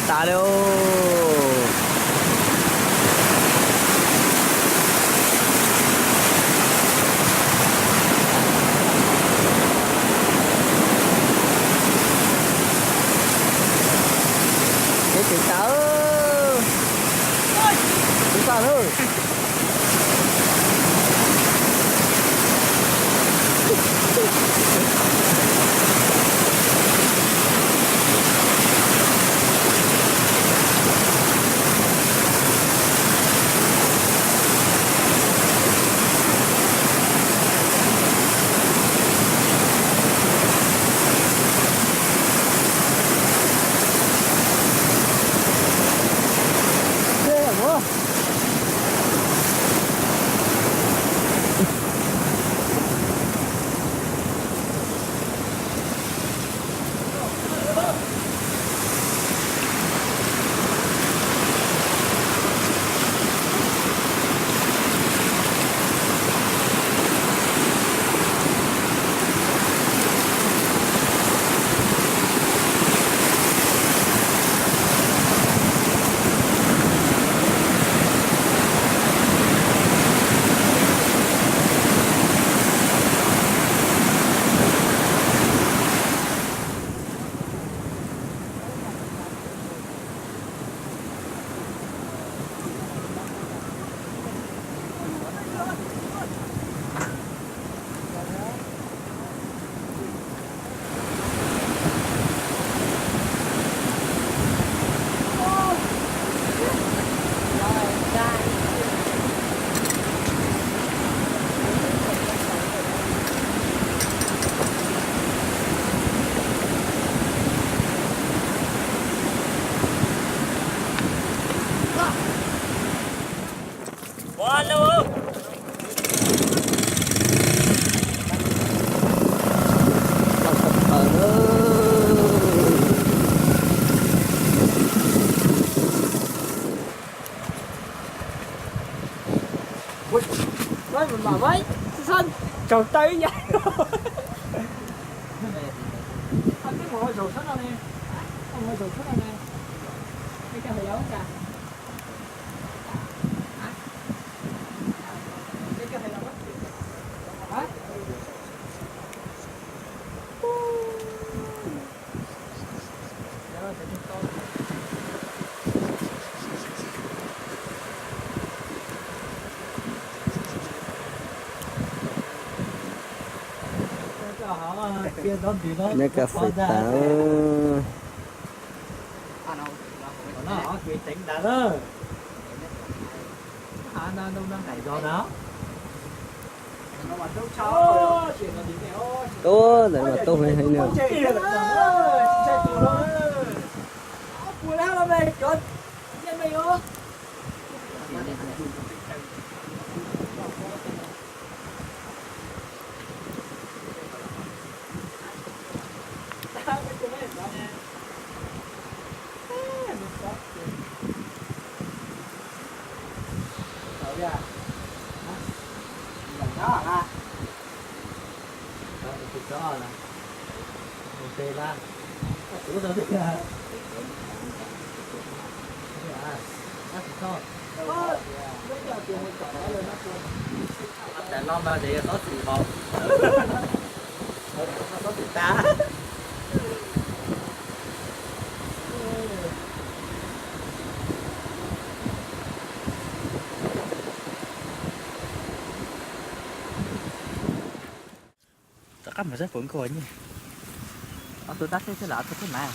Tas li. Tsev tseem tas. Tsis tau na. Tsaus taw ib yam. Twb mus ua zaum sab no ne, mus ua zaum sab no ne, es koj hais los ua cas? Neb ka fais tas. Ub, ntawm no mas tub heev heev no. Tais los mas tseem yog xob xwm hauv, xob xwm tas. Rov qab mus saib puas nkauj nyej. Ob tug tab xeb xwb los ob tug xeb mas.